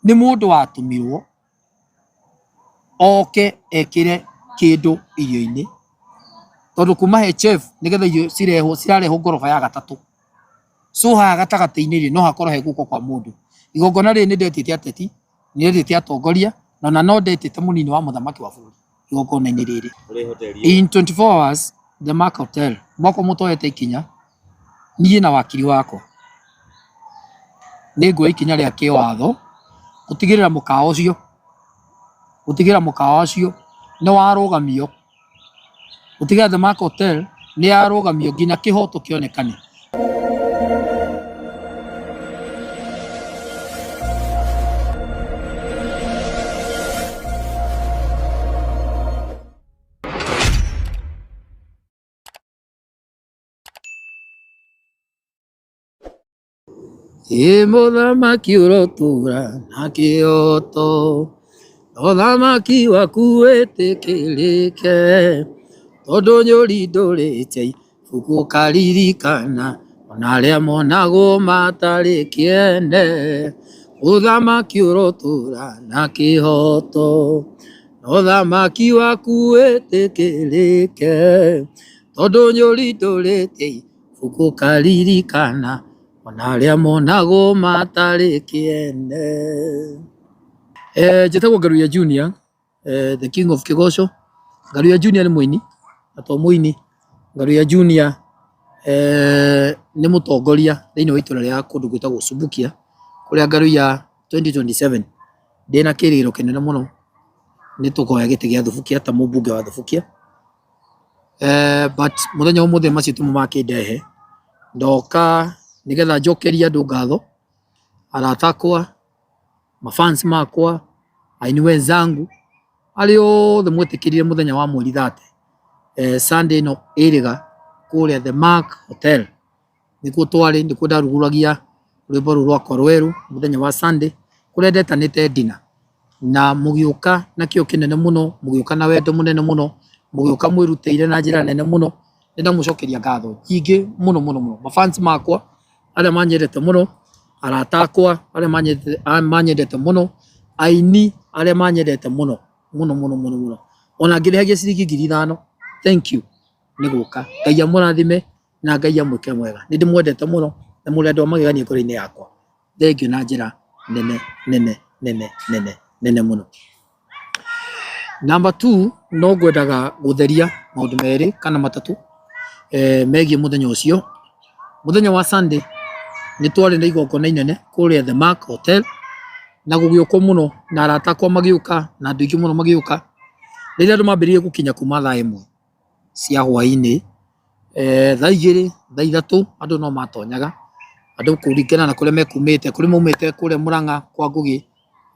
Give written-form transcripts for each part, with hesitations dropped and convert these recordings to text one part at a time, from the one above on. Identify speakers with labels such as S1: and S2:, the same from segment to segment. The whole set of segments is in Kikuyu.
S1: Nĩ mũndũ watũmirwo oke ekĩre kĩndũ irio-inĩ, tondũ kuma he chef nĩgetha irio cirehwo cirarehwo ngoroba ya gatatũ. So haha gatagatĩ-inĩ rĩ, no hakorwo he guoko kwa mũndũ. Igongona rĩrĩ nĩ ndetĩte ateti, nĩ ndetĩte atongoria, na ona no ndetĩte mũnini wa mũthamaki wa bũrũri igongona-inĩ rĩrĩ. In 24 hours, The Mark Hotel, mwakorwo mũtoete ikinya, niĩ na wakiri wakwa nĩ nguoya ikinya rĩa kĩwatho gũtigĩrĩra mũkawa ũcio, gũtigĩrĩra mũkawa ũcio nĩ warũgamio, gũtigĩrĩra The Mark Hotel nĩ yarũgamio nginya kĩhoto kĩonekane. Ĩ mũthamaki ũrotũũra na kĩhooto, ũthamaki waku wĩtĩkĩrĩke, tondũ nyũri ndũrĩte ibuku ũkaririkana, ona arĩa monagwo matarĩ kĩene, ũthamaki ũrotũũra na kĩhooto, ũthamaki waku wĩtĩkĩrĩke, tondũ nyũri ndũrĩte ibuku ũkaririkana, ona arĩa monagwo matarĩ kĩene. Njĩtagwo Ngaruiya Junior, the king of Kĩgoco. Ngaruiya Junior nĩ mũini, na to mũini, Ngaruiya Junior nĩ mũtongoria thĩinĩ wa itũra rĩa kũndũ gwĩtagwo Subukia, kũrĩa Ngaruiya 2027 ndĩna kĩrĩgĩrĩro kĩnene mũno nĩ tũkoya gĩtĩ gĩa Thubukia ta mũmbunge wa Thubukia. But mũthenya wa ũmũthĩ macio timo makĩndehe, ndoka nĩgetha njokerie andũ ngatho, arata akwa, ma fans makwa, aini wenzangu, arĩa othe mwetĩkĩrire mũthenya wa mweri 30, Sunday ĩno ĩrĩga kũrĩa The Mark Hotel. Nĩkuo twarĩ, nĩkuo ndarugũragia rwĩmbo rũu rwakwa rwerũ mũthenya wa Sunday, kũrĩa ndetanĩte dinner. Na mũgĩũka na kĩo kĩnene mũno, mũgĩũka na wendo mũnene mũno, mũgĩũka mwĩrutĩire na njĩra nene mũno. Nĩ ndamũcokeria ngatho nyingĩ mũno mũno mũno. Ma fans makwa arĩa manyendete mũno, arata akwa arĩa manyendete mũno, aini arĩa manyendete mũno mũno mũno mũno mũno. Ona ngĩrĩhagia ciringi 5,000, thank you nĩ gũka. Ngai amũrathime na Ngai amwĩke wega. Nĩ ndĩmwendete mũno na mũrĩ andũ a magegania ngoro-inĩ yakwa. Thengiũ na njĩra nene nene nene nene nene mũno. Number two, no ngwendaga gũtheria maũndũ merĩ kana matatũ megiĩ mũthenya ũcio. Mũthenya wa Sunday nĩ twarĩ na igongona inene kũrĩa The Mark Hotel na gũgĩũkwo mũno na arata akwa magĩũka na andũ aingĩ mũno magĩũka. Rĩrĩa andũ mambĩrĩirie gũkinya kuma thaa 1 cia hwainĩ, thaa 2, thaa 3 andũ no matonyaga, andũ kũringana na kũrĩa mekumĩte, kũrĩ maumĩte kũrĩa Mũrang'a kwa Ngũgĩ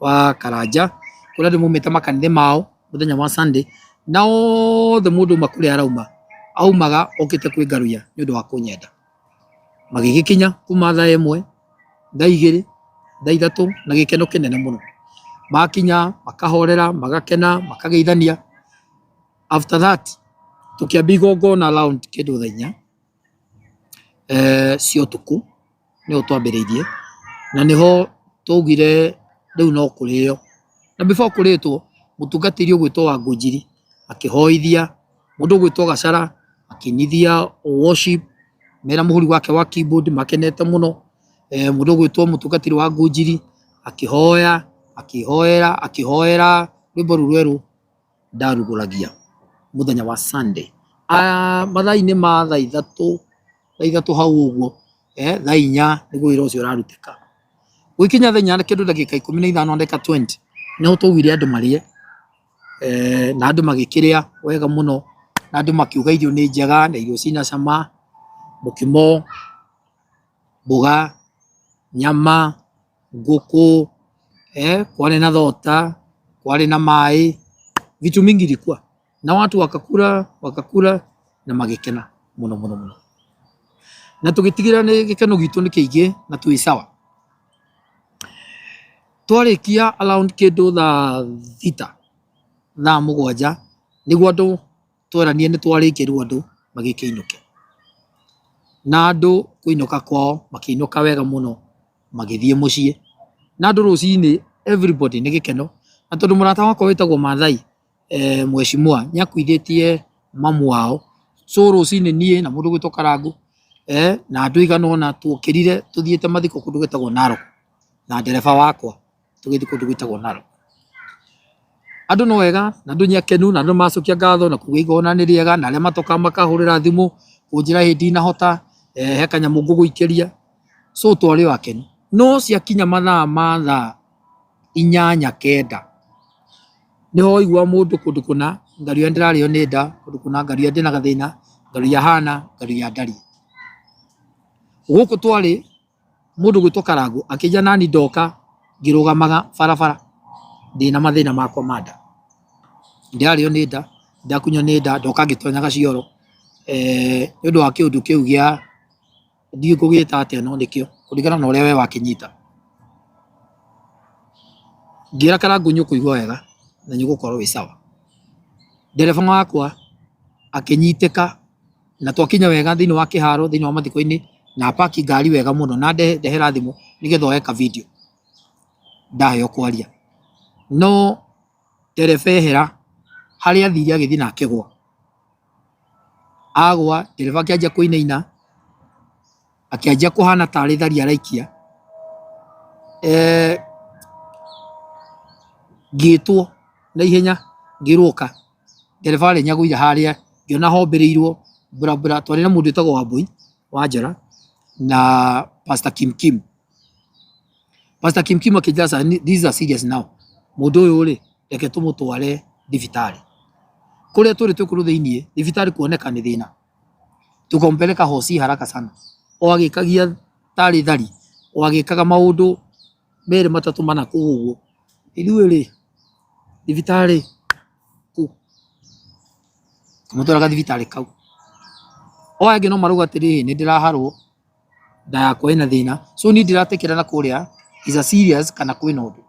S1: wa Karanja, kũrĩ andũ maumĩte makanitha mao mũthenya wa Sunday, na othe mũndũ auma kũrĩa arauma, aumaga okĩte kwĩ Ngaruiya nĩ ũndũ wa kũnyenda. Magĩgĩkinya kuma thaa 1, thaa 2, thaa 3 na gĩkeno kĩnene mũno. Makinya makahorera, magakena, makageithania. After that tũkĩambia igongona around kĩndũ thaa 4 cia ũtukũ nĩho twambĩrĩirie na nĩho twaugire rĩu no kũrĩo. Na before kũrĩtwo mũtungatĩri ũgwĩtwo Wangũnjiri akĩhoithia, mũndũ ũgwĩtwo Gacara akĩinithia worship mena mũhũri wake wa keyboard makenete mũno. Mũndũ ũgwĩtwo mũtungatĩri Wangũnjiri akĩhoya, akĩhoera, akĩhoera rwĩmbo rũu rwerũ ndarugũragia mũthenya wa Sunday. Mathaa-inĩ ma thaa 3, thaa 3 hau ũguo, thaa 4 nĩguo wĩra ũcio ũrarutĩka. Gũgĩkinya thaa 4 na kĩndũ ndagĩka 15 na ndagĩka 20, nĩho twaugire andũ marĩe, na andũ magĩkĩrĩa wega mũno, na andũ makiuga irio nĩ njega na irio ciĩna cama, mũkimo, mboga, nyama, ngũkũ, kwarĩ na thota, kwarĩ na maĩ, vitu mingi ilikuwa na watu wakakula wakakula na magĩkena mũno mũno mũno. Na tũgĩtigĩrĩra nĩ gĩkeno gitũ nĩ kĩingĩ na twĩ sawa. Twarĩkia around kĩndũ thaa 6, thaa 7 nĩguo andũ tweranire nĩ twarĩkia rĩu andũ magĩkĩinũke. Na andũ kũinũka kwao makĩinũka wega mũno magĩthiĩ mũciĩ. Na andũ rũcinĩ Everybody nĩ gĩkeno. Na tondũ mũrata wakwa wĩtagwo Maathai mheshimiwa nĩ akuithĩtie mamu wao, so rũcinĩ niĩ na mũndũ ũgwĩtwo Karangũ na andũ aigana ũna twokĩrire tũthiĩte mathiko kũndũ gwĩtagwo Narok na ndereba wakwa tũgĩthiĩ kũndũ gwĩtagwo Narok. Andũ no ega na andũ nĩ akenu na andũ nĩ maracokia ngatho na kuga igongona nĩ rĩega na arĩa matokaga makahũrĩra thimũ kũnjĩra ĩ ndinahota, he kanyamũ ngũgũikĩria, so twarĩ o akenu. No ciakinya mathaa ma thaa 8 9 nĩho waigua mũndũ kũndũ kũna ngaruya ndĩrarĩo nĩ nda, kũndũ kũna ngaruya ndĩna gathĩna, ngaruya hana, ngaruya ndarĩ. Gũkũ twarĩ mũndũ ũgwĩtwo Karangũ akĩnjĩra nani ndoka ngĩrũgamaga barabara ndĩna mathĩna makwa ma nda. Ndĩrarĩo nĩ nda, ndakunywo nĩ nda, ndoka ngĩtonyaga cioro nĩ ũndũ wa kĩũndũ kĩu gĩa ndiũĩ ngũgĩta atĩa no nĩkĩo kũringana na ũrĩa we wakĩnyita. Ngĩra Karangũ nĩ ũkũigua wega na nĩ ũgũkorwo wĩ sawa. Ndereba wakwa akĩnyitĩka na twakinya wega thĩinĩ wa kĩharo thĩinĩ wa mathiko-inĩ na apaki ngari wega mũno na ndehera thimũ nĩgetha oe ka video ndaheo kwaria. No ndereba ehera harĩa athire agĩthiĩ na akĩgwa. Agwa ndereba akĩanjia kũinaina, akĩanjia kũhana tarĩ thari araikia. Ngĩtwo na ihenya ngĩrwo ũka, ndereba arĩ nĩagũire harĩa ngĩona hombĩrĩirwo burabura, twarĩ na mũndũ wĩtagwo Wambũi wa Njora na Pastor Kim Kim. Pastor Kim Kim akĩnjĩra aca this is a serious now, mũndũ ũyũ rĩ reke tũmũtware thibitarĩ. Kũrĩa tũrĩ twĩ kũndũ thĩiniĩ thibitarĩ kuoneka nĩ thĩna. Tukampeleka hosi haraka sana, o agĩkagia tarĩ thari, o agĩkaga maũndũ merĩ matatũ mana kũu ũguo. Ithuĩ rĩ thibitarĩ kũ? Tũmũtwaraga thibitarĩ kau. O aya angĩ no marauga atĩrĩrĩ nĩ ndĩraharwo, nda yakwa ĩna thĩna, so niĩ ndĩratekera na kũrĩa is a serious kana kwĩna ũndũ.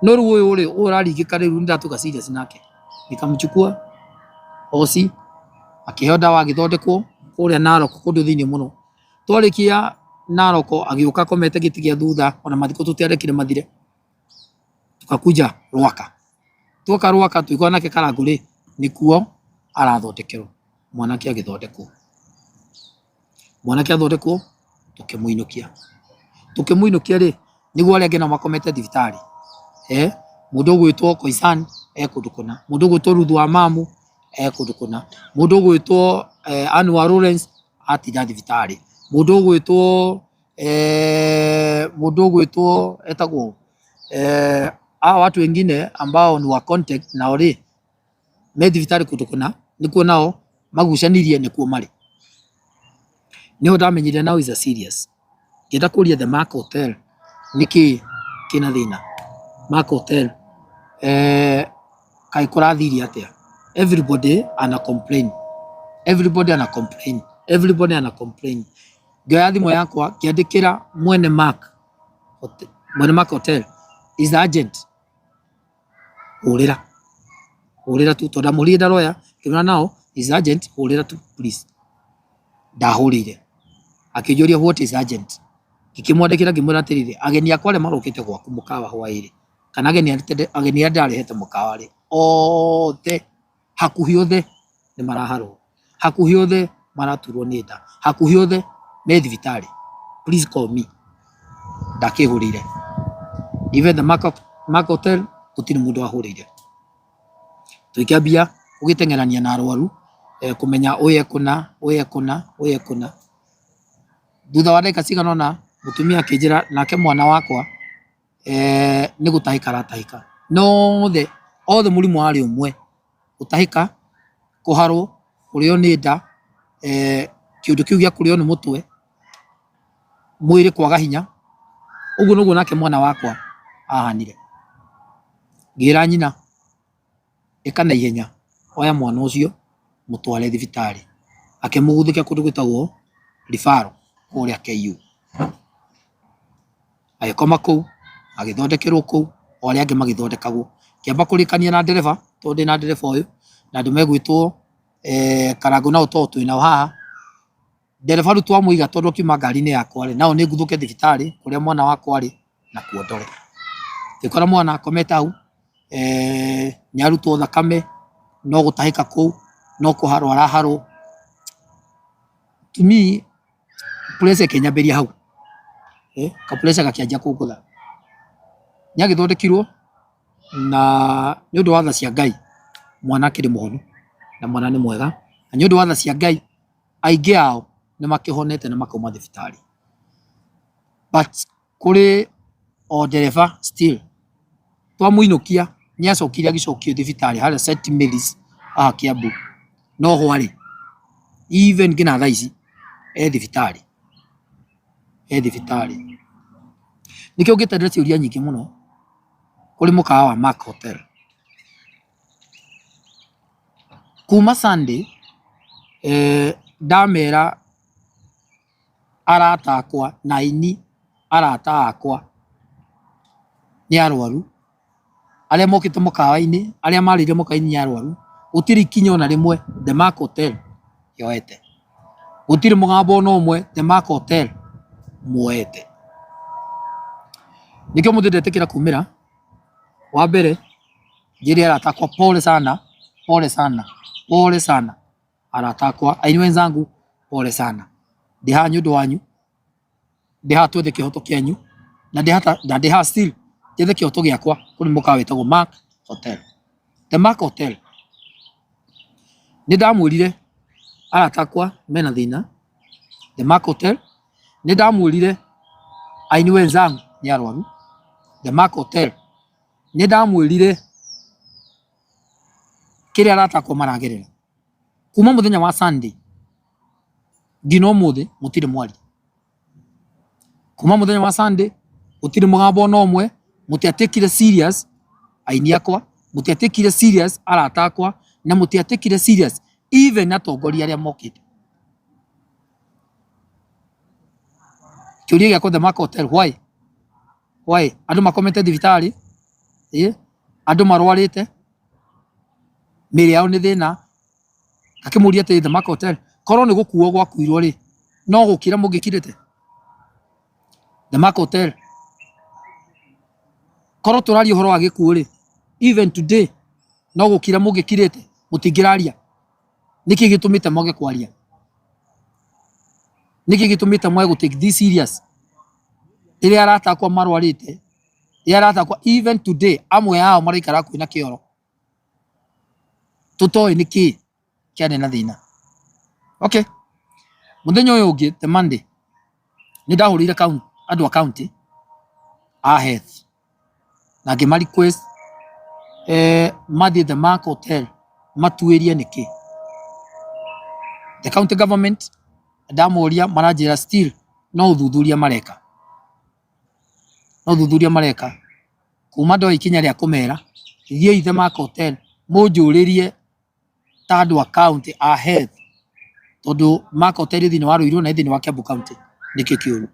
S1: No rĩu ũyũ rĩ, ũyũ ũraringĩka rĩu nĩ ndatuĩka serious nake. Nikamchukua hosi, akĩheo ndawa agĩthondekwo kũrĩa Narok kũndũ thĩiniĩ mũno. Twarĩkia Narok agĩũka akomete gĩtĩ gĩa thutha ona mathiko tũtiarekire mathire. Tukakuja Rwaka. Tuoka Rwaka tũgĩkora nake Karangũ rĩ, nĩkuo arathondekerwo. Mwanake agĩthondekwo. Mwanake athondekwo tũkĩmũinũkia. Tũkĩmũinũkia rĩ, nĩguo arĩa angĩ nao makomete thibitarĩ. Mũndũ ũgwĩtwo Koisan e kũndũ kũna, mũndũ ũgwĩtwo Ruth wa Mamu e kũndũ kũna, mũndũ ũgwĩtwo Ann wa Lawrence atinda thibitarĩ, mũndũ ũgwĩtwo mũndũ ũgwĩtwo etagwo hawa watu wengine ambao ni wa contact nao rĩ, me thibitarĩ kũndũ kũna, nĩkuo nao magucanirie nĩkuo marĩ. Nĩho ndamenyire now is a serious. Ngĩenda kũria the Mark Hotel nĩkĩ kĩna thĩna. Mark Hotel kaĩ kũrathire atĩa? Everybody ana complain. Everybody ana complain. Everybody ana complain. Ngĩoya thimũ yakwa ngĩandĩkĩra mwene Mark Hotel, mwene Mark Hotel is urgent. Hũrĩra, hũrĩra tu tondũ ndamũrire ndaroya ngĩmwĩra now is urgent hũrĩra tu please. Ndahũrĩire akĩnjũria what is urgent, ngĩkĩmwandĩkĩra ngĩmwĩra atĩrĩrĩ, ageni akwa arĩa marokĩte gwaku mũkawa hwaĩ-rĩ, kana ageni arĩa ndarehete mũkawa rĩ, othe hakuhĩ othe nĩ maraharwo, hakuhĩ othe maraturwo nĩ nda, hakuhĩ othe me thibitarĩ, please call me. Ndakĩhũrĩire even the Mark Hotel gũtirĩ mũndũ wahũrĩire. Tũgĩkĩambia gũgĩteng'erania na arwaru kũmenya ũyũ ekũna, ũyũ ekũna, ũyũ ekũna. Thutha wa ndagĩka cigana ũna mũtumia akĩnjĩra nake mwana wakwa nĩ gũtahĩka aratahĩka. No othe, othe mũrimũ warĩ ũmwe, gũtahĩka, kũharwo, kũrĩo nĩ nda, kĩũndũ kĩu gĩa kũrĩo nĩ mũtwe, mwĩrĩ kwaga hinya, ũguo noguo nake mwana wakwa ahanire. Ngĩra nyina ĩka na ihenya, oya mwana ũcio mũtware thibitarĩ. Akĩmũguthũkia kũndũ gwĩtagwo referral kũrĩa KU. Agĩkoma kũu, agĩthondekerwo kũu, o arĩa angĩ magĩthondekagwo. Ngĩamba kũrĩkania na ndereba, tondũ ndĩna ndereba ũyũ, na andũ megwĩtwo Karangũ nao tondũ twĩnao haha. Ndereba rĩu twamũiga tondũ akiuma ngari-inĩ yakwa rĩ, nao nĩ nguthũke thibitarĩ kũrĩa mwana wakwa arĩ na kuo ndore. Ngĩkora mwana akomete hau, eh, nĩarutwo thakame, no gũtahĩka kũu, no kũharwo araharwo. To me, pressure ĩkĩnyambĩria hau, eh, ka pressure gakĩanjia kũngũtha. Nĩagĩthondekirwo na nĩ ũndũ wa tha cia Ngai, mwana akĩrĩ mũhonu na mwana nĩ mwega, na nĩ ũndũ wa tha cia Ngai, aingĩ ao nĩ makĩhonete na makauma thibitarĩ. But kũrĩ o ndereba still twamũinũkia nĩ acokire agĩcokio thibitarĩ harĩa St Mary's haha Kiambu, no ho arĩ even nginya thaa ici e thibitarĩ, e thibitarĩ. Nĩkĩo ngĩte ciũria nyingĩ mũno kũrĩ mũkawa wa Mark Hotel. Kuma Sunday eh, ndamera arata akwa na aini arata akwa nĩ arwaru, arĩa mokĩte mũkawa-inĩ, arĩa marĩire mũkawa-inĩ nĩ arwaru, gũtirĩ ikinya ona rĩmwe The Mark Hotel yoete, gũtirĩ mũgambo ona ũmwe The Mark Hotel muoete. Nĩkĩo ũmũthĩ ndetĩkĩra kumĩra, wa mbere njĩre arata akwa pole sana, pole sana, pole sana arata akwa, aini wenzangu pole sana, ndĩ haha nĩ ũndũ wanyu, ndĩ haha twethe kĩhoto kĩanyu, na ndĩ haha still njethe kĩhoto gĩakwa kũrĩ mũkawa wĩtagwo Mark Hotel. The Mark Hotel, nĩ ndamwĩrire arata akwa mena thĩna, The Mark Hotel, nĩ ndamwĩrire aini wenzangu nĩ arwaru, The Mark Hotel, nĩ ndamwĩrire kĩrĩa arata akwa maragerera. Kuma mũthenya wa Sunday nginya ũmũthĩ mũtirĩ mwaria. Kuma mũthenya wa Sunday gũtirĩ mũgambo ona ũmwe, mũtiatekire serious aini akwa, mũtiatekire serious arata akwa, na mũtiatekire serious even atongoria arĩa mokĩte. Kĩũria gĩakwa The Mark Hotel, why? Why? Andũ makomete thibitarĩ, ĩ andũ marwarĩte, mĩĩrĩ yao nĩ thĩna, ngakĩmũria atĩrĩ The Mark Hotel, korwo nĩ gũkuo gwakuirwo rĩ, no gũkira mũngĩkirĩte? The Mark Hotel, korwo tũraria ũhoro wa gĩkuũ rĩ, even today no gũkira mũngĩkirĩte, mũtingĩraria. Nĩkĩ gĩtũmĩte mwage kwaria? Nĩkĩ gĩtũmĩte mwage gũ take this serious? Rĩrĩa arata akwa marwarĩte, rĩrĩa arata akwa even today amwe ao maraikara hakuhĩ na kĩoro, tũtoĩ nĩkĩ kĩarĩ na thĩna. Okay, mũthenya ũyũ ũngĩ the Monday, nĩ ndahũrĩire andũ a county a health na ngĩma request eh, mathiĩ The Mark Hotel matuĩrie nĩkĩ. The county government ndamoria maranjĩra still no ũthuthuria mareka, no ũthuthuria mareka. Kuma ndoya ikinya rĩa kũmera thiĩi The Mark Hotel mũnjũrĩrie ta andũ a county a health tondũ Mark Hotel ĩ thĩinĩ wa Ruiru na ĩ thĩinĩ wa Kiambu county nĩkĩ kĩũru.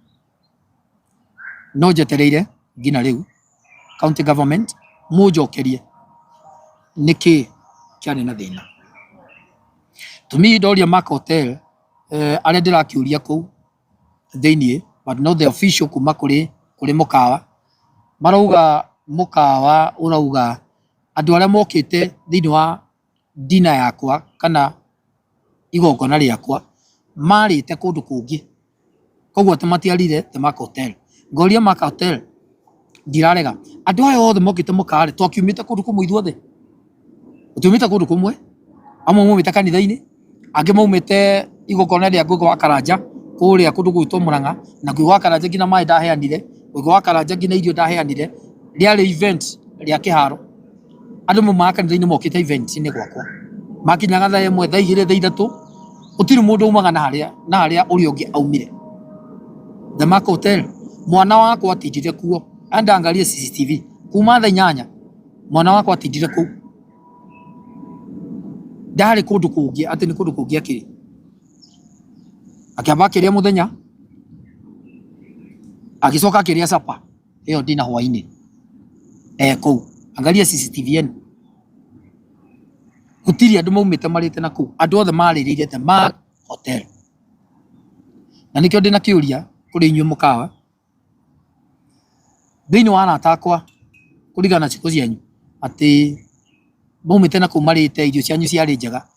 S1: No njetereire nginya rĩu county government mũnjokerie nĩkĩ kĩarĩ na thĩna. To me ndoria Mark Hotel eh, arĩa ndĩrakĩũria kũu thĩinĩ but not the official kuma kũrĩ kũrĩ mũkawa, marauga mũkawa ũrauga andũ arĩa mokĩte thĩinĩ wa dinner yakwa kana igongona rĩakwa marĩte kũndũ kũngĩ, koguo atĩ matiarire The Mark Hotel. Ngoria Mark Hotel ndirarega, andũ aya othe mokĩte mũkawa rĩ, twakiumĩte kũndũ kũmwe ithuothe? Tũtiumĩte kũndũ kũmwe, amwe maumĩte kanitha-inĩ, angĩ maumĩte igongona rĩa Ngũgĩ wa Karanja kũrĩa kũndũ gwĩtwo Mũrang'a, na Ngũgĩ wa Karanja nginya maĩ ndaheanire, Ngũgĩ wa Karanja nginya irio ndaheanire, rĩarĩ event rĩa kĩharo. Andũ maumaga kanitha-inĩ mokĩte event-inĩ gwakwa, makinyaga thaa ĩmwe, thaa igĩrĩ, thaa ithatũ, gũtirĩ mũndũ aumaga na harĩa na harĩa ũrĩa ũngĩ aumire. The Mark Hotel, mwana wakwa atindire kuo, enda angalie CCTV, kuma thaa inyanya mwana wakwa atindire kũu, ndarĩ kũndũ kũngĩ, atĩ nĩ kũndũ kũngĩ akĩrĩ. Akĩamba akĩrĩa mũthenya, agĩcoka akĩrĩa supper ĩyo dinner hwainĩ e kũu. Angalia CCTV yenu, gũtirĩ andũ maumĩte marĩte na kũu, andũ othe marĩrĩire The Mark Hotel. Na nĩkĩo ndĩna kĩũria kũrĩ inyuĩ mũkawa, thĩinĩ wa arata akwa Kũringana na ciugo cianyu atĩ maumĩte na kũu marĩte irio cianyu ciarĩ njega,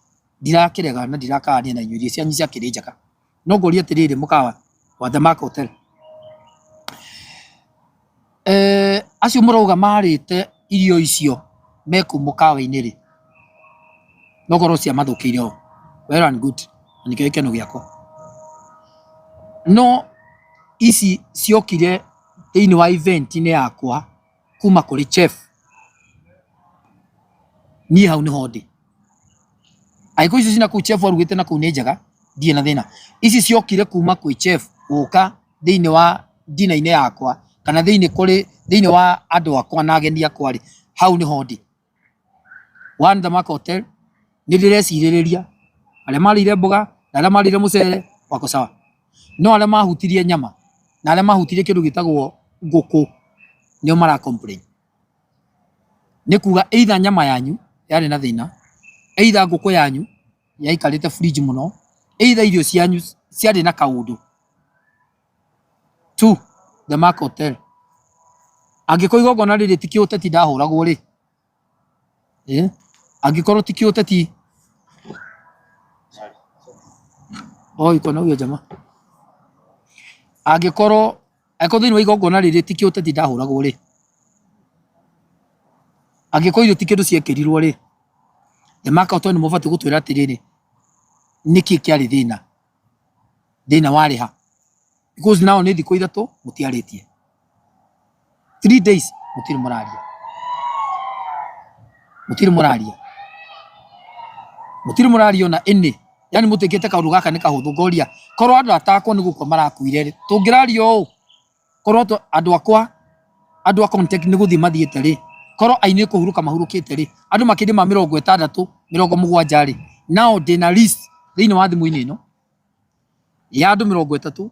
S1: ndirakĩrega na ndirakarania na inyuĩ, irio cianyu ciakĩrĩ njega. No ngũria atĩrĩrĩ mũkawa wa The Mark Hotel, acio mũrauga marĩte irio icio me kũu mũkawa-inĩ rĩ, no korwo ciamathũkĩire o, well and good, na nĩkĩo gĩkeno gĩakwa. No ici ciokire thĩinĩ wa event-inĩ yakwa kuma kũrĩ chef, niĩ hau nĩho ndĩ. Angĩkorwo icio cina kũu chef arugĩte na kũu nĩ njega, ndirĩ na thĩna. Ici ciokire kuma kwĩ chef gũka thĩinĩ wa dinner-inĩ yakwa kana thĩinĩ kũrĩ thĩinĩ wa andũ akwa na ageni akwa rĩ, hau nĩho ndĩ. One The Mark Hotel nĩ ndĩrecirĩrĩria arĩa marĩire mboga na arĩa marĩire mũcere wako sawa, no arĩa mahutirie nyama na arĩa mahutirie kĩndũ gĩtagwo ngũkũ nĩo mara complain. Nĩ kuga either nyama yanyu yarĩ na thĩna, either ngũkũ yanyu yaikarĩte fridge mũno, either irio cianyu ciarĩ na kaũndũ. Two, The Mark Hotel. Angĩkorwo igongona rĩrĩ ti kĩũteti ndahũragwo rĩ, angĩkorwo ti kĩũteti, oh iko na huyo jamaa. Angĩkorwo angĩkorwo thĩinĩ wa igongona rĩrĩ ti kĩũteti ndahũragwo rĩ, angĩkorwo irio ti kĩndũ ciekĩrirwo rĩ, The Mark Hotel nĩ mũbatiĩ gũtwĩra atĩrĩrĩ, nĩkĩ kĩarĩ thĩna, thĩna warĩ ha? Because now nĩ thikũ ithatũ mũtiarĩtie, 3 days mũtirĩ mũraria, mũtirĩ mũraria, mũtirĩ mũraria ona ĩnĩ, yani mũtuĩkĩte kaũndũ gaka nĩ kahũthũ. Ngoria korwo andũ atakwa nĩ gũkua marakuire rĩ, tũngĩraria ũũ? Korwo andũ akwa andũ a contact nĩ gũthiĩ mathiĩte rĩ, korwo aini nĩ kũhurũka mahurũkĩte rĩ, andũ makĩria ma 60, 70 rĩ, nao ndĩna list thĩinĩ wa thimũ-inĩ ĩno ya andũ 30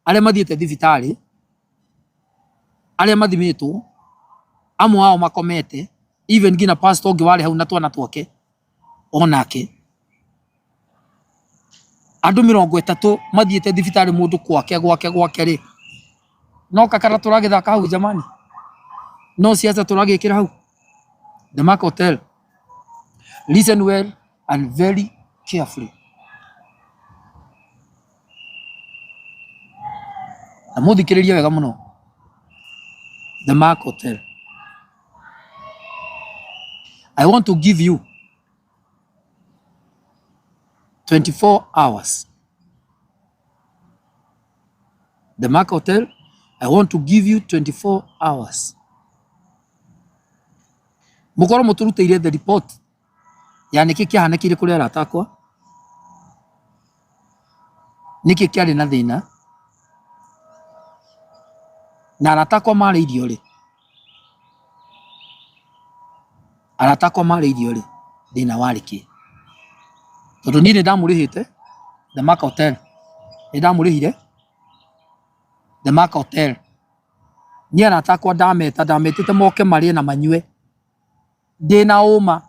S1: arĩa mathiĩte thibitarĩ, arĩa mathimĩtwo, amwe ao makomete, even nginya pastor ũngĩ warĩ hau na twana twake onake. Andũ 30 mathiĩte thibitarĩ mũndũ gwake gwake gwake rĩ, no kakara tũragĩthaka hau jamani, no siasa tũragĩkĩra hau. The Mark Hotel, listen well and very carefully. Na mũthikĩrĩrie wega mũno. The Mark Hotel. I want to give you 24 hours. The Mark Hotel, I want to give you 24 hours. Mũkorwo mũtũrutĩire the report ya nĩkĩ kĩahanĩkire kũrĩ arata akwa, nĩkĩ kĩarĩ na thĩna, na arata akwa marĩ irio rĩ, arata akwa marĩ irio rĩ, thĩna warĩ kĩ? Tondũ niĩ nĩ ndamũrĩhĩte The Mark Hotel, nĩ ndamũrĩhire The Mark Hotel. Niĩ arata akwa ndameta, ndametĩte moke marĩe na manyue ndĩna ũma,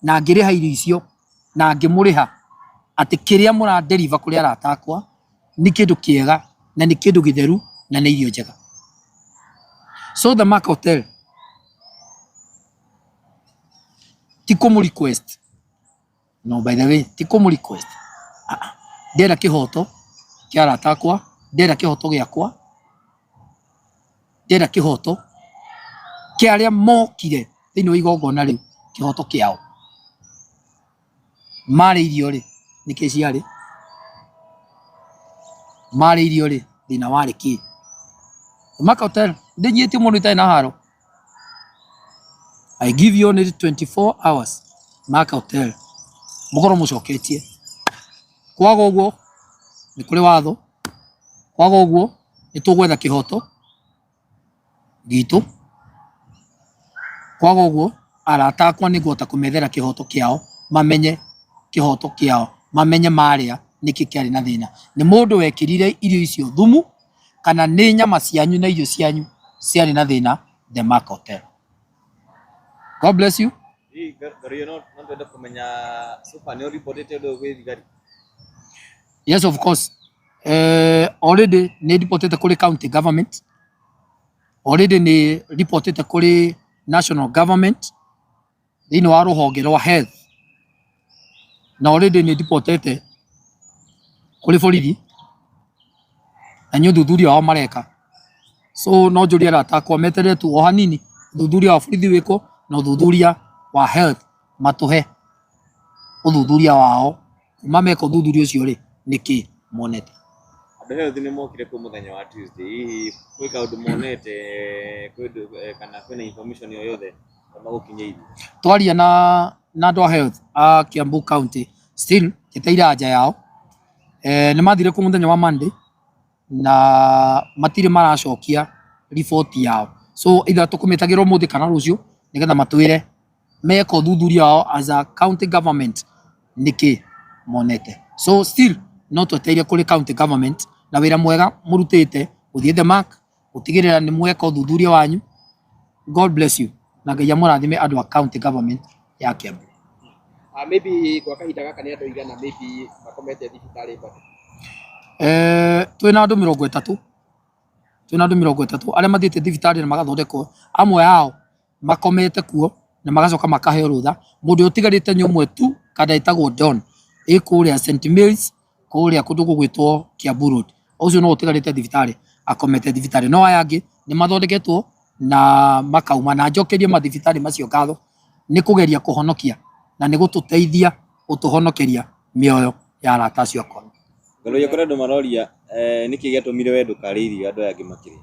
S1: na ngĩrĩha irio icio na ngĩmũrĩha atĩ kĩrĩa mũra deliver kũrĩ arata akwa nĩ kĩndũ kĩega na nĩ kĩndũ gĩtheru na nĩ irio njega. So The Mark Hotel ti kũmũ request, no by the way ti kũmũ request, ndĩrenda kĩhoto kĩa arata akwa, ndĩrenda kĩhoto gĩakwa, ndĩrenda kĩhoto kĩa arĩa mokire thĩinĩ wa igongona rĩu, kĩhoto kĩao. Marĩ irio rĩ, nĩkĩ ciarĩ? Marĩ irio rĩ, thĩna warĩ kĩ? The Mark Hotel ndĩnyiĩtio mũndũ itarĩ na haro. I give you only 24 hours. Mark Hotel mũkorwo mũcoketie. Kwaga ũguo nĩ kũrĩ watho, kwaga ũguo nĩ tũgwetha kĩhoto gitũ, kwaga ũguo arata akwa nĩ ngũhota kũmethera kĩhoto kĩao, mamenye kĩhoto kĩao, mamenye marĩa nĩkĩ kĩarĩ na thĩna. Nĩ mũndũ wekĩrire irio icio thumu kana nĩ nyama cianyu na irio cianyu ciarĩ na thĩna The Mark Hotel. God bless you.
S2: Hihi Ngaruiyo no twende kũmenya so far nĩ ũribotĩte ũndũ ũyũ gwĩ thigari?
S1: Yes, of course. Already nĩ ribotĩte kũrĩ county government. Already nĩ ribotĩte kũrĩ national government thĩinĩ wa rũhonge rwa health, na already nĩ ndibotete kũrĩ borithi na nĩ ũthuthuria wao mareka. So no njũrie arata akwa meterere tu o hanini ũthuthuria wa borithi wĩkwo na ũthuthuria wa health matũhe ũthuthuria wao, kuma meka ũthuthuria ũcio rĩ, nĩkĩ monete.
S2: Andũ health nĩ mokire kũu mũthenya wa Tuesday, hihi gwĩ kaũndũ monete kwĩ kana kwĩna information o yothe magũkinyĩirie?
S1: Twaria na andũ a health a Kiambu County still njeteire anja yao. Nĩ mathire kũu mũthenya wa Monday na matirĩ maracokia riboti yao, so either tũkũmĩtagĩra ũmũthĩ kana rũciũ nĩgetha matwĩre meka ũthuthuria wao as a county government nĩkĩ monete. So still no twetereire kũrĩ county government na wĩra mwega mũrutĩte gũthiĩ the mark gũtigĩrĩra nĩ mweka ũthuthuria wanyu. God bless you na Ngai amũrathime andũ a county government ya Kiambu.
S3: Maybe gwa kahinda gaka nĩ andũ aigana maybe makomete thibitarĩ bado?
S1: Twĩna andũ 30, twĩna andũ 30 arĩa mathiĩte thibitarĩ na magathondekwo, amwe ao makomete kuo na magacoka makaheo rũtha. Mũndũ ũrĩa ũtigarĩte nĩ ũmwe tu kada ĩtagwo Don ĩ kũrĩa St Mary's kũrĩa kũndũ gũgwĩtwo Kiambu Road, ũcio no ũtigarĩte thibitarĩ akomete thibitarĩ, no aya angĩ nĩ mathondeketwo na makauma. Na njokerie mathibitarĩ macio ngatho nĩ kũgeria kũhonokia na nĩ gũtũteithia gũtũhonokeria mĩoyo ya arata acio akwa.
S2: Ngaroria kũrĩ andũ maroria nĩkĩ gĩatũmire we ndũkarĩe irio andũ aya angĩ makĩrĩa?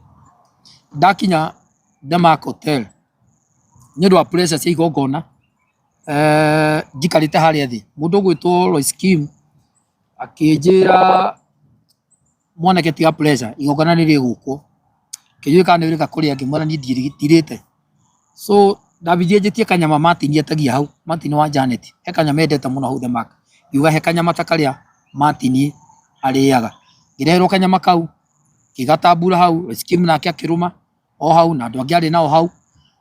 S1: Ndakinya The Mark Hotel nĩ ũndũ wa pressure cia igongona, njikarĩte harĩa thĩ mũndũ ũgwĩtwo Lois Kim akĩnjĩra mwanake tiga pressure, igongona nĩ rĩgũkwo, kĩnjũĩ kana nĩ ũrĩka kũrĩa, ngĩmwĩra niĩ ndirĩte. So ndambirie njĩtie kanyama Martin etagia hau, Martin wa Janet, he kanyama endete mũno hau The Mark, ngiuga he kanyama ta karĩa Martin arĩaga, ngĩreherwo kanyama kau ngĩgatambura hau, Lois Kim nake akĩrũma o hau na andũ angĩ arĩ nao hau.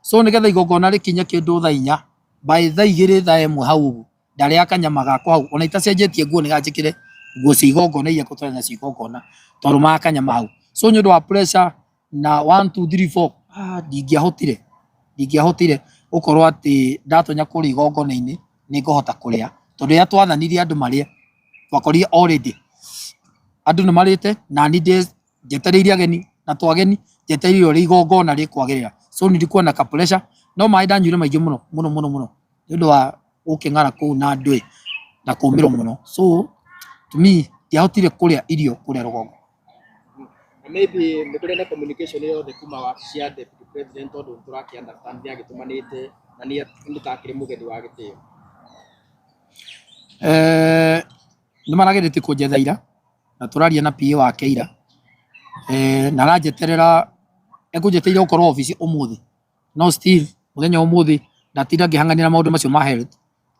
S1: So nĩgetha igongona rĩkinye kĩndũ thaa 4, by thaa 2 thaa 1 hau ũguo ndarĩa kanyama gakwa hau, ona itacenjetie nguo nĩgetha njĩkĩre nguo cia igongona iria ngũtwara nacio igongona, twarũmaga kanyama hau. So nĩ ũndũ wa pressure na 1 2 3 4 ndingĩahotire gũkorwo atĩ ndatonya kũrĩa igongona-inĩ nĩ ngũhota kũrĩa, tondũ rĩrĩa twathanirie andũ marĩe twakorire already andũ nĩ marĩte na niĩ njetereire ageni na twageni njetereire ũrĩa igongona rĩkwagĩrĩra. So nilikuwa na ka pressure, no maĩ ndanyuire maingĩ mũno mũno mũno mũno nĩ ũndũ wa gũkĩng'ara kũu na ndwĩ na kũmĩrwo mũno, so to me ndiahotire kũrĩa irio kũrĩa rũgongo.
S3: Na maybe nĩ kũrĩ na communication yothe kuma wabici ya deputy president, tondũ nĩ tũrakĩ understand nĩ agĩtũmanĩte na nĩ takĩrĩ mũgeni wa gĩtĩo?
S1: Nĩ marageretie kũnjetha ira na tũraria na PA wake ira, na aranjeterera ekũnjetereire gũkorwo obici ũmũthĩ, no still mũthenya wa ũmũthĩ ndatinda ngĩhanganĩra maũndũ macio ma health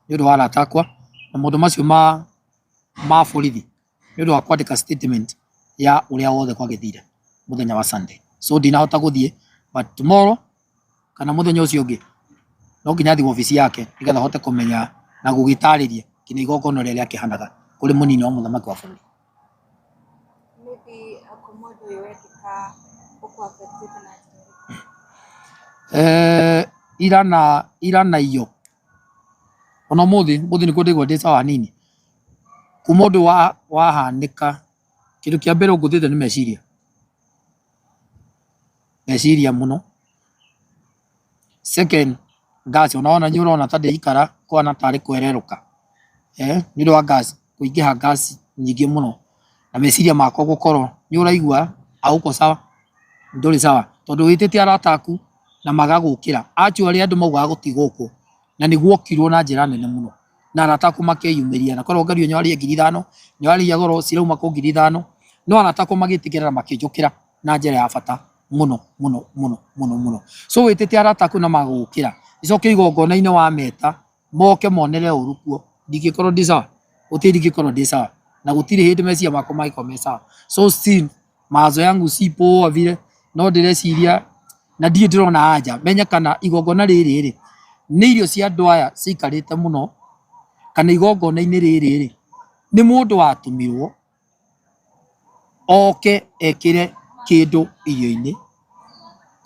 S1: nĩ ũndũ wa arata akwa na maũndũ macio ma borithi nĩ ũndũ wa kwandĩka statement ya ũrĩa wothe kwagĩthire mũthenya wa Sunday. So ndinahota gũthiĩ, but tomorrow kana mũthenya ũcio ũngĩ no nginya thiĩ wabici yake nĩgetha hote kũmenya na gũgĩtarĩria nginya igongona ũrĩa rĩakĩhanaga kũrĩ mũnini wa mũthamaki wa bũrũri.
S4: Maybe kuma ũndũ ũyũ wekĩka ũkũ affectĩte na njĩra ĩrĩkũ?
S1: Ira na iyo ona ũmũthĩ ũmũthĩ nĩkuo ndaigua ndĩ sawa hanini. Kuma ũndũ wahanĩka kĩndũ kĩa mbere ũngũthĩte nĩ meciria, meciria mũno. Second, gas, ona wona nĩ ũrona ta ndĩikara kũhana tarĩ kwererũka, nĩ ũndũ wa gas kũingĩha gas nyingĩ mũno na meciria makwa gũkorwo nĩ ũraigua hauko sawa, ndũrĩ sawa tondũ wĩtĩte arata aku na magagũkĩra. Actually andũ maugaga gũtigũkwo na nĩ guokirwo na njĩra nene mũno na arata aku makeyumĩria, na korwo ngario nĩ warĩhe 5,000 nĩ warĩhia goro cirauma kũ 5,000, no arata aku magĩtĩkĩra na makĩnjũkĩra na njĩra ya bata mũno mũno mũno mũno mũno. So wĩtĩte arata aku na magũkĩra, icoke igongona-inĩ wameta moke monere ũru kuo, ndingĩkorwo ndĩ sawa, gũtirĩ ndingĩkorwo ndĩ sawa na gũtirĩ hĩndĩ meciria makwa mangĩkorwo me sawa. So still mawazo yangu si poa vile, no ndĩreciria na ndirĩ ndĩrona anja menye kana igongona rĩrĩ rĩ nĩ irio cia andũ aya ciikarĩte mũno, kana igongona-inĩ rĩrĩ rĩ nĩ mũndũ watũmirwo oke ekĩre kĩndũ irio-inĩ,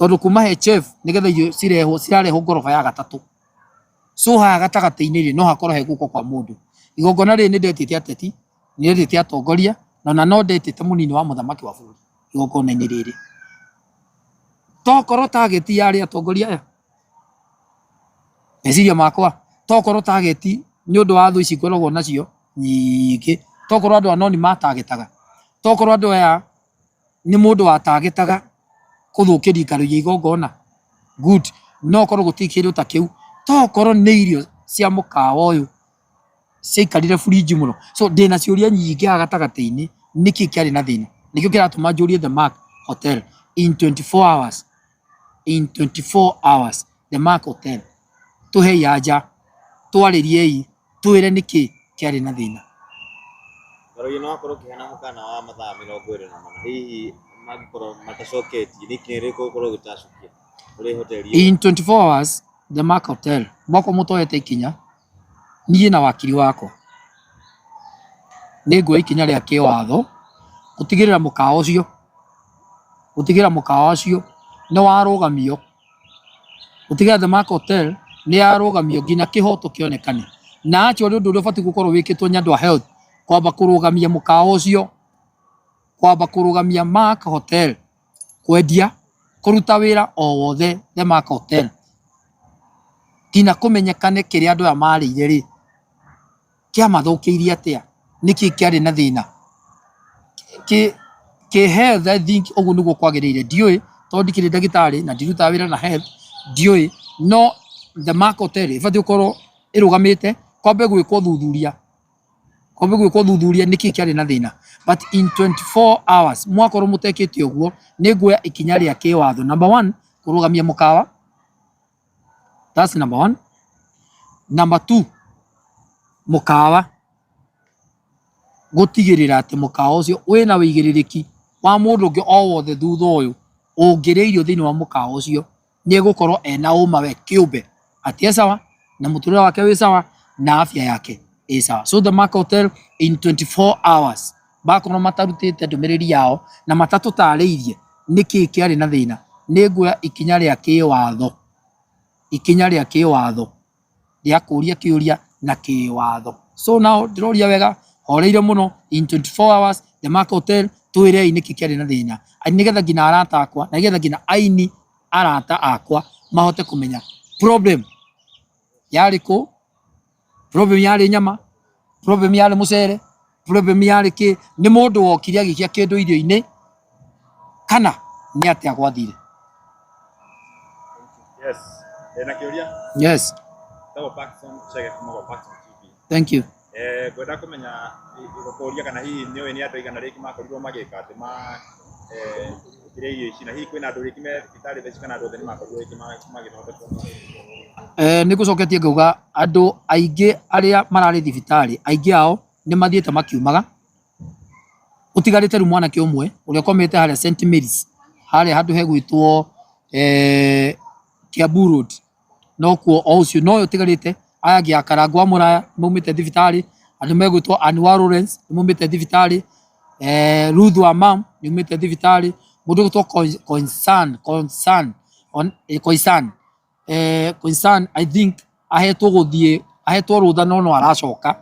S1: Tondu kuma he chef nigetha irio cirehwo cirarehwo ngoroba ya gatatu. So haha gatagatĩ-inĩ rĩ no hakorwo he guoko kwa mũndũ. Igongona rĩrĩ nĩ ndetĩte ateti, nĩ ndetĩte atongoria na ona no ndetĩte mũnini wa mũthamaki wa bũrũri igongona-inĩ rĩrĩ. Tokorwo target yarĩ atongoria aya, meciria makwa tokorwo target nĩ ũndũ wa thũ ici ngoragwo nacio nyingĩ, tokorwo andũ aya no nĩ matagetaga, tokorwo andũ aya nĩ mũndũ watagetaga kũthũkĩria Ngaruiya igongona, good, no korwo gũtirĩ kĩndũ ta kĩu, tokorwo nĩ irio cia mũkawa ũyũ ciaikarire fridge mũno. So ndĩna ciũria nyingĩ haha gatagatĩ-inĩ, nĩkĩ kĩarĩ na thĩna? Nĩkĩo kĩratũma njũrie The Mark Hotel in 24 hours, in 24 hours The Mark Hotel, tũhei anja, twarĩriei, twĩre nĩkĩ kĩarĩ na thĩna.
S2: Ngaruiya no akorwo ũkĩheana mũkana wa mathaa 24, hihi mangĩkorwo matacoketie nĩ ikinya rĩrĩkũ ũgũkorwo ũgĩtacũkia kũrĩ hoteli ĩyo?
S1: In 24 hours The Mark Hotel, mwako mũtoete ikinya, niĩ na wakiri wakwa nĩ nguoya ikinya rĩa kĩwatho gũtigĩrĩra mũkawa ũcio, gũtigĩrĩra mũkawa ũcio nĩ warũgamio, gũtigĩrĩra The Mark Hotel nĩ yarũgamio nginya kĩhoto kĩonekane. Na actually ũndũ ũrĩa ũbatiĩ gũkorwo wĩkĩtwo nĩ andũ a health kwamba kũrũgamia mũkawa ũcio, kwamba kũrũgamia Mark Hotel kwendia, kũruta wĩra o wothe The Mark Hotel nginya kũmenyekane kĩrĩa andũ aya marĩire rĩ, kĩamathũkĩirie atĩa, nĩkĩ kĩarĩ na thĩna. Kĩ health I think ũguo nĩguo kwagĩrĩire, ndiũĩ tondũ ndikĩrĩ ndagĩtarĩ na ndirutaga wĩra na health, ndiũĩ, no The Mark Hotel ĩbatiĩ gũkorwo ĩrũgamĩte kwambe gwĩkwo ũthuthuria, kwambe gwĩkwo ũthuthuria nĩkĩ kĩarĩ na thĩna. But in 24 hours mwakorwo mũtekĩte ũguo, nĩ nguoya ikinya rĩa kĩwatho. Number one, kũrũgamia mũkawa, that's number one. Number two, mũkawa gũtigĩrĩra atĩ mũkawa ũcio wĩna wĩigĩrĩrĩki wa mũndũ ũngĩ o wothe thutha ũyũ ũngĩrĩa irio thĩinĩ wa mũkawa ũcio nĩ egũkorwo ena ũma we kĩũmbe atĩ e sawa na mũtũrĩre wake wĩ sawa na afya yake ĩ sawa. So The Mark Hotel in 24 hours bakorwo matarutĩte ndũmĩrĩri yao na matatũtarĩirie nĩkĩ kĩarĩ na thĩna, nĩ nguoya ikinya rĩa kĩwatho, ikinya rĩa kĩwatho rĩa kũria kĩũria na kĩwatho. So now ndĩroria wega horeire mũno, in 24 hours The Mark Hotel twĩrei nĩkĩ kĩarĩ na thĩna, nĩgetha nginya arata akwa na nĩgetha nginya aini arata akwa mahote kũmenya problem yarĩ kũ, problem yarĩ nyama, problem yarĩ mũcere, problem yarĩ kĩ, nĩ mũndũ wokire agĩikia kĩndũ irio-inĩ kana nĩ atĩa gwathire.
S5: Yes. Ndĩna kĩũria.
S1: Yes.
S5: Ndĩtagwo Paxson Chege kuma gwa Paxson TV.
S1: Thank you.
S5: Eh, ngwenda kũmenya gũkũria kana hihi nĩ ũĩ nĩ andũ aigana rĩngĩ makorirwo magĩka atĩ ma eh, kĩrĩa irio ici na hihi kwĩna andũ rĩngĩ me thibitarĩ thaa ici kana andũ othe nĩ makorirwo rĩngĩ magĩthondekwo?
S1: Eh, nĩ ngũcoketie ngauga andũ aingĩ arĩa mararĩ thibitarĩ aingĩ ao nĩ mathiĩte makiumaga, gũtigarĩte rĩu mwanake ũmwe ũrĩa ũkomete harĩa St Mary's harĩa handũ hegwĩtwo eh, Kiambu Road, nokuo o ũcio nowe ũtigarĩte. Aya angĩ a Karangũ wa Mũraya maumĩte thibitarĩ, andũ megwĩtwo Ann wa Lawrence nĩ maumĩte thibitarĩ, eh, Ruth wa mam nĩ aumĩte thibitarĩ, mũndũ ũgwĩtwo Concern, Concern, Koisan, eh, Koisan I think ahetwo gũthiĩ, ahetwo rũtha no no aracoka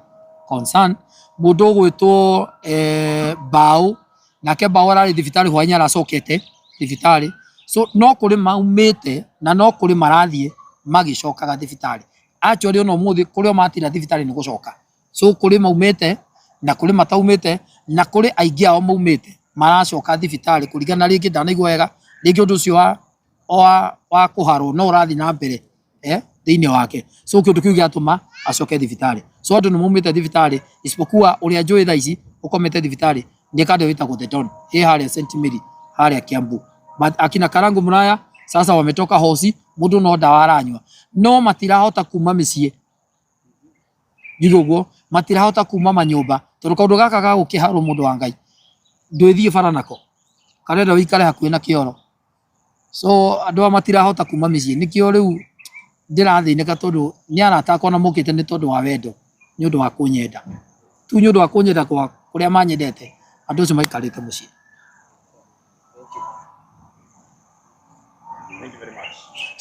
S1: Concern. Mũndũ ũgwĩtwo eh, Mbaũ, nake Mbaũ ararĩ thibitarĩ hwaĩ-inĩ aracokete thibitarĩ. So no kũrĩ maumĩte na no kũrĩ marathiĩ magĩcokaga thibitarĩ. Actually ona ũmũthĩ kũrĩ o matinda thibitarĩ nĩ gũcoka. So kũrĩ maumĩte na kũrĩ mataumĩte na kũrĩ aingĩ ao maumĩte maracoka thibitarĩ kũringana rĩngĩ ndanaigua wega, rĩngĩ ũndũ ũcio wa kũharwo no ũrathiĩ na mbere eh, thĩinĩ wake. So kĩndũ kĩu gĩatũma acoke thibitarĩ. So andũ nĩ maumĩte thibitarĩ isipokuwa ũrĩa njũĩ thaa ici ũkomete thibitarĩ nĩ kandĩ wĩtagwo The Don ĩ harĩa St Mary harĩa Kiambu. But akina Karangu Muraya sasa wametoka hosi, mũndũ no ndawa aranyua no matirahota kuma mĩciĩ njuge ũguo, matirahota kuma manyũmba tondũ kaũndũ gaka ga gũkĩharwo mũndũ wa Ngai ndwĩthiĩ bara nako, karenda ũikare hakuhĩ na kĩoro. So andũ aya matirahota kuma mĩciĩ, nĩkĩo rĩu ndĩrathĩnĩka tondũ nĩ arata akwa na mokĩte nĩ tondũ wa wendo, nĩ ũndũ wa kũnyenda tu, nĩ ũndũ wa kũnyenda kwa kũrĩa manyendete, andũ acio maikarĩte mũciĩ.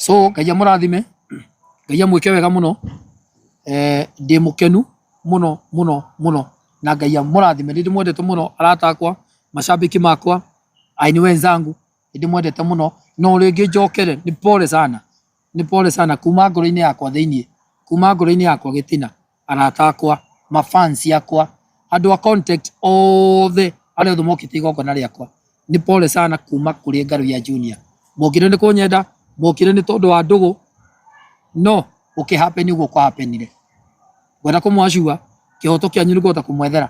S1: So Ngai amũrathime, Ngai amwĩke wega mũno. Ndĩ mũkenu mũno mũno mũno na Ngai amũrathime. Nĩ ndĩmwendete mũno arata akwa, macambĩki makwa, aini wenzangu, nĩ ndĩmwendete mũno. No rĩngĩ njokere, nĩ pole sana, nĩ pole sana kuma ngoro-inĩ yakwa thĩiniĩ, kuma ngoro-inĩ yakwa gĩtina, arata akwa, mafans akwa, andũ a contact othe arĩa othe mokĩte igongona rĩakwa, nĩ pole sana kuma kũrĩ Ngaruiya Junior. Mokire nĩ kũnyenda, mokire nĩ tondũ wa ndũgũ, no gũkĩ happen ũguo kwa happenire. Ngwenda kũmwacua kĩhoto kĩanyu nĩ ngũhota kũmwethera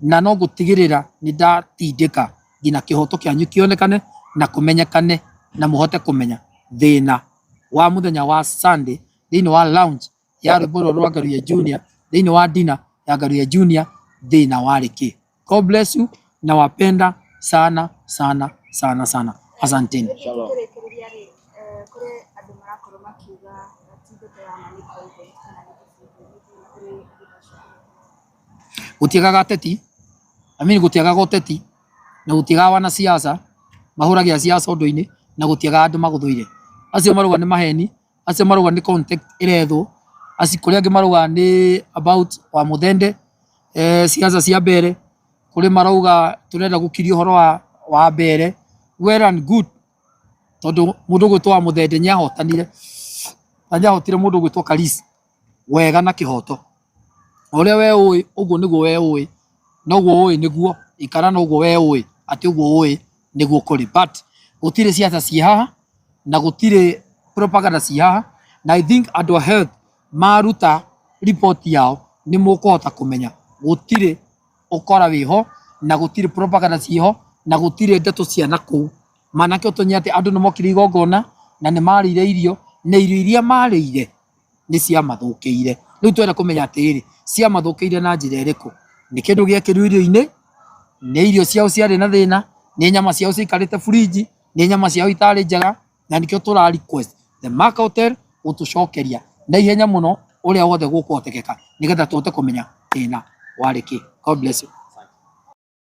S1: na no ngũtigĩrĩra nĩ ndatindĩka nginya kĩhoto kĩanyu kĩonekane na kũmenyekane na mũhote kũmenya thĩna wa mũthenya wa Sunday thĩinĩ wa lounge ya rwĩmbo rũrũ rwa Ngaruiya Junior, thĩinĩ wa dinner ya Ngaruiya Junior, thĩna warĩ kĩ. God bless you, nawapenda sana sana sana sana, asanteni.
S4: Tũkĩrĩkĩrĩria rĩ, kũrĩ andũ marakorwo makiuga ti ndeto ya ma nĩ content kana nĩ kĩbungo, nĩkĩ kũrĩ andũ acio?
S1: Gũtiagaga ateti, I mean gũtiagaga ũteti na gũtiagaga wanasiasa mahũragia siasa ũndũ-inĩ na gũtiagaga andũ magũthũire. Acio marauga nĩ maheni, acio marauga nĩ contact ĩrethwo, acio kũrĩ angĩ marauga nĩ about wa Mũthende, siasa cia mbere, kũrĩ marauga tũrenda gũkiria ũhoro wa mbere. Well and good, tondũ mũndũ ũgwĩtwo wa Mũthende nĩ ahotanire na nĩ ahotire mũndũ ũgwĩtwo Karisi wega na kĩhoto. Ũrĩa we ũĩ ũguo nĩguo we ũĩ, na ũguo ũĩ nĩguo, ikara na ũguo we ũĩ atĩ ũguo ũĩ nĩguo kũrĩ. But gũtirĩ siasa ciĩ haha na gũtirĩ propaganda ciĩ haha, na I think andũ a health maruta report yao nĩ mũkũhota kũmenya gũtirĩ ũkora wĩho na gũtirĩ propaganda ciĩho na gũtirĩ ndeto cia nakũu. Manake ũtonye atĩ andũ nĩ mokire igongona na nĩ marĩire irio na irio iria marĩire nĩ ciamathũkĩire. Rĩu twenda kũmenya atĩrĩrĩ, ciamathũkĩire na njĩra ĩrĩkũ? Nĩ kĩndũ gĩekĩrirwo irio-inĩ? Nĩ irio ciao ciarĩ na thĩna? Nĩ nyama ciao ciaikarĩte fridge? Nĩ nyama ciao itarĩ njega? Na nĩkĩo tũra request The Mark Hotel gũtũcokeria na ihenya mũno ũrĩa wothe gũkũhotekeka nĩgetha tũhote kũmenya thĩna warĩ kĩ. God bless you.